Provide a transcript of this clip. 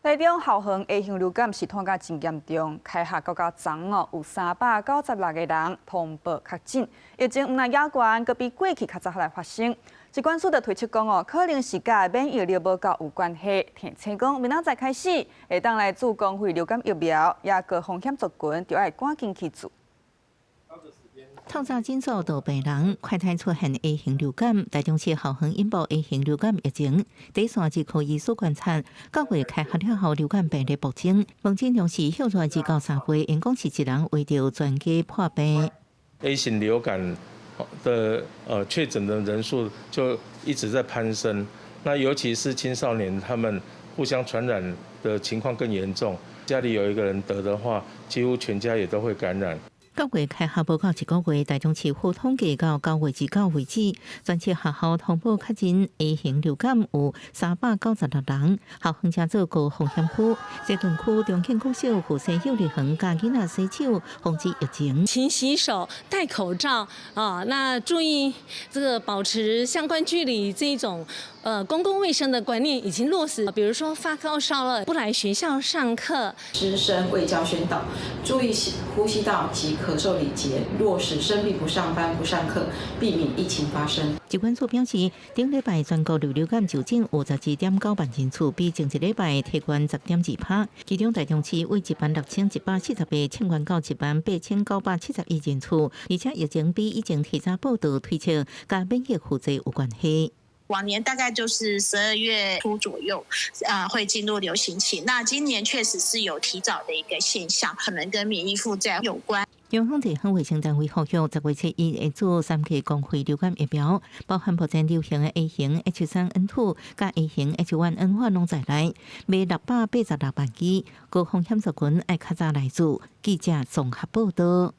台中校園 A 型流感是拖甲真嚴重，開學到今昨哦，有396個人通報確診，疫情毋但猶懸，閣比過去較早來發生。疾管署就推測講哦，可能是佮免疫力無夠有關係。提醒講，明仔載開始會當來注公費流感疫苗，也高風險族群就愛趕緊去注。透早診所都病人，快篩出現 A 型流感，台中市校園引爆 A 型流感疫情。第一線兒科醫師觀察，九月開學了後流感病例暴增，門診量是歇熱2到3倍，𪜶講是一人圍著全家破病。 A 型流感的確診的人數就一直在攀升，那尤其是青少年，他們互相傳染的情況更嚴重。家裡有一個人得的話，幾乎全家也都會感染。九月開學無夠一個月，台中市府統計到9月29為止，全市學校通報確診 A 型流感有396人，校園成做高風險區。西屯區中慶國小、富西幼兒園佮囡仔洗手，防止疫情。勤洗手、戴口罩啊，那注意這個保持相關距離，這種公共衛生的觀念已經落實。比如說發高燒了，不來學校上課。師生衛教宣導，注意呼吸道及咳嗽禮節，落實生病不上班不上課，避免疫情發生。疾管署表示，頂禮拜全國流感就診有12.9萬人次，比前一禮拜提懸10.2趴。其中台中市為16,140個增懸到18,971人次，而且疫情比以前提早報道推測，佮免疫負債有關係。往年大概就是12月初左右，會進入流行期。那今年確實是有提早的一個現象，可能跟免疫負債有關。中央地方衛生單位呼籲，10月7日會注三劑公費流感疫苗，包含目前流行的 A 型 H3N2佮 A 型 H1N1攏在內，賣686萬劑，高風險族群愛較早來注。記者綜合報道。